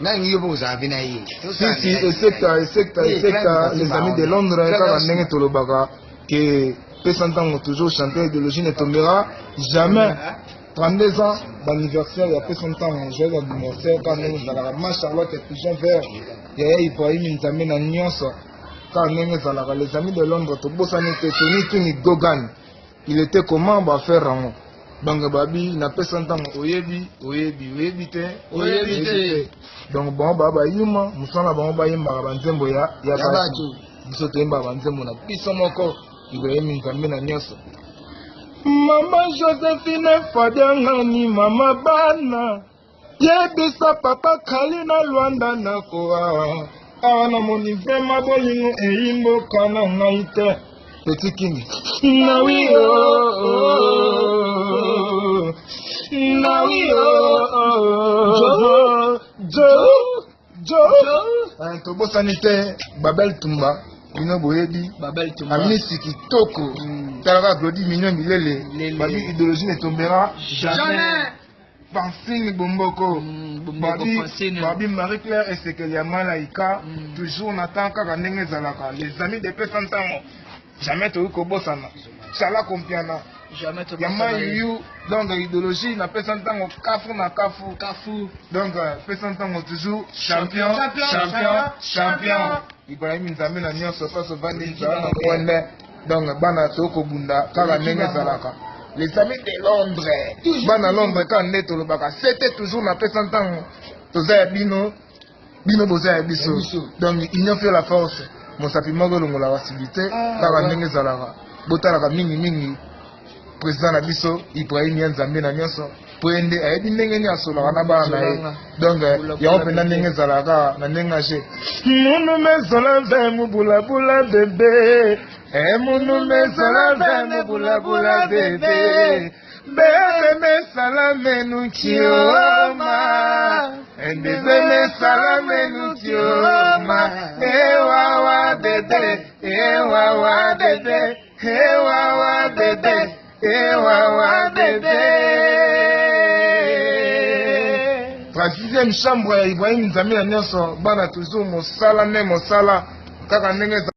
Nalingi yo mpo kozala mpe na ye. Si si esekta esekta esekta les amis de Londres kaka ndenge tolobaka ke pesa ntango toujours champion idéologie ne tombera jamais. 32 ans d'anniversaire ya pesa ntango joyeux anniversaire kaka ndenge ezalaka ma Charlotte pigeon vert yaya Ibrahim Nzambe na nyonso kaka ndenge ezalaka les amis de Londres tobosani te Tony Tuni Gogan. Il etait comment ba faire yango donc babi napesa ntango oyebi oyebi oyebi te oyebi te donc bango ba bayuma mosala bango bayembaka banzembo ya ya bato biso toyembaka banzembo na biso moko Ibrahim Nzambe na nyonso. Mama Josephine Fadiangani mama bana Yebisa papa Kali na Luanda nakoa awa namoni vraimen bolingo eyi mboka na ngai te. Petit King nawi oh, nawi oh, jo jo jo. Tobosani te Babel Tumba bino boyebi Babel Tumba amisi kitoko. Talaka Glody Mignon Milele babi idéologie ne tombera jamais. Francine Bomboko, Bomboko Francine. Babi Marie Claire Esekeli ya Malaika, toujours na temps kaka ndenge ezalaka. Les amis de Pesa Ntango, jamais tokoki kobosana. Chala Kompiana, Jamais ya tobosana ye. Mayuyu, donc idéologie na Pesa Ntango, kafu na kafu. Kafu. Donc Pesa Ntango toujours champion, Champion, champion, champion. Ibrahim Nzambe na nyonso, place ovandi nzala na mwende. Donc bana tokobunda kaka ndenge ezalaka. Les amis de Londres, bana Londres kaka nde tolobaka c'était toujours na pesa ntango toza ya bino, bino boza ya biso. Donc union fait la force. Mosapi moko elongolaka civilité kaka ndenge ezalaka. Botalaka mingi mingi président na biso Ibrahim ya Nzambe na nyonso po ye nde ayebi ndenge nini asolaka na bana na ye. Donc yango mpenza ndenge ezalaka na ndenge age. Munu mezola ve mubulabula bebe, munu mezola ve mubulabula bebe, bebe mesala menu chioma, bebe mesala menu chioma, ewawa bebe, ewawa bebe, ewawa bebe, ewawa bebe. 36e chambre ya Ibrahim Nzambe na nyonso, bana toujours mosala nde mosala kaka ndenge.